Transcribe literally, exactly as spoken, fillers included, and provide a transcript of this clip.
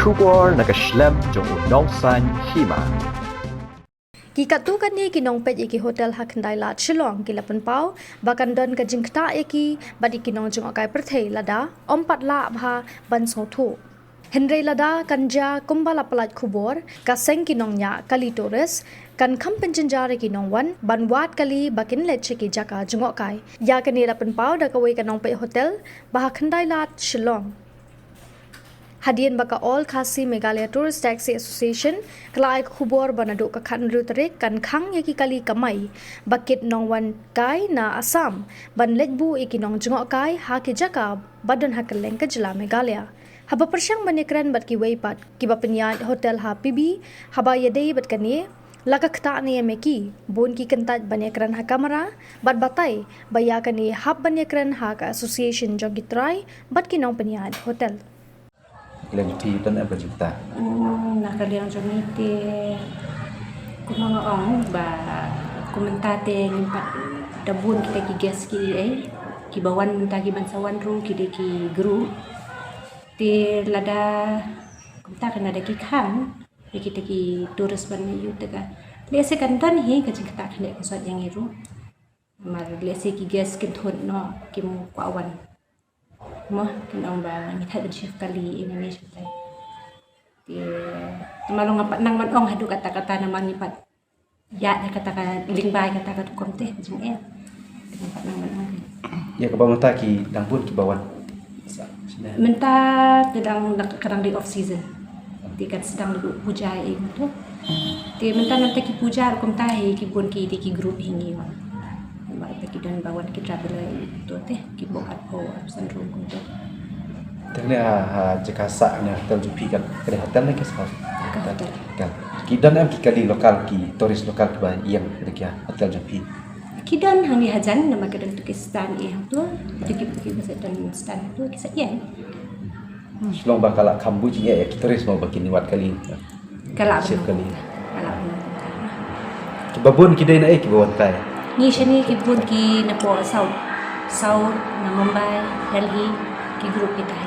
Khubor na ka shlem jong u Nongsaiñ Hima. Ki katto katne ki nongpeit ïa ki hotel ha Khyndailad Shillong ki la pynpaw ba kan don ka jingktah ïa ki bad ïa ki nongjngohkai pyrthei lada ym pat lah bha ban sngewthuh. Hynrei lada kan jia kumba la pyllait khubor, ka seng ki nongñiah kali tourist kan kham pynjynjar ïa ki nongwan ban wad kali ba kin leit sha ki jaka jngohkai. Ïa kane la pynpaw da kawei ka nongpeit hotel ba ha Khyndailad Shillong. Hadien ba ka All Khasi Meghalaya Tourist Taxi Association ka la ai ka khubor ba naduh ka khathynriew tarik kan khang ïa ki kali kamai ba kit nongwan kai na Assam ban leit buh ïa ki nongjngohkai ha ki jaka ba don ha kylleng ka jylla Meghalaya. Haba pyrshang ban ïakren bad kiwei pat kiba pynïaid hotel ha P B haba ïadei bad kane, la ka ktah ne em ïa ki, bun ki kyntait ban ïakren ha kamera bad batai ba ïa kane hap ban ïakren ha ka association jong ki trai bad ki nongpynïaid hotel. Khlem phi don em ka jingktah? Hmm, na ka liang jong ngi te kumba nga ong ba kumta te ngim pat da bun kita ki guest ki ei kiba wan mynta ki ban sa wan ruh ki dei ki group. Te lada kumta kan lada ki khang ïa kita ki tourist ban ïa u te ka lehse kan don hi ka jingktah kane ka sot ïa ngi ruh. Namar lehse ki guest kin thut noh kim kwah wan. Mo kin ong ba ngi thait ban shift kali ïa ngi shatai. Te te ma long nga pat nang ban ong haduh katta katta namar ngi pat ïa ïa kata ka lyngba ïa kata ka rukom te jingeh. Te nga pat nang ban ong. Ïa kaba mynta ki dang bun kiba wan. Mynta te dang dang- ka dang dei off season. Te kan sdang lagu puja ïa ngi tu. Te mynta mynta ki puja rukom ta hi ki bun ki te ki group hi ngi wan. Ba te ki don ba wan ki traveler ïa ngi tu te ki bok at po san room kum tu. Te ne ha ha jaka sah ne hotel jong phi kan kane hotel ne ki sah? Ka hotel. Hotel. Ki don em ki kali lokal ki tourist lokal kiba ïeng kane ki hotel jong phi? Ki don hangne hajan namar ka don tu ki stand ïa hangtu. Tu ki ki masa don stand tu ki sa ïeng. Shlong ba ka la kham buh jingeh ïa ki tourist mo ba kin wad kali. Ka la shift kali. Ka la. Kiba bun ki dei na ei kiba wan tai? Ngi shane ki bun ki na po South. South na Mumbai, Delhi ki group kita.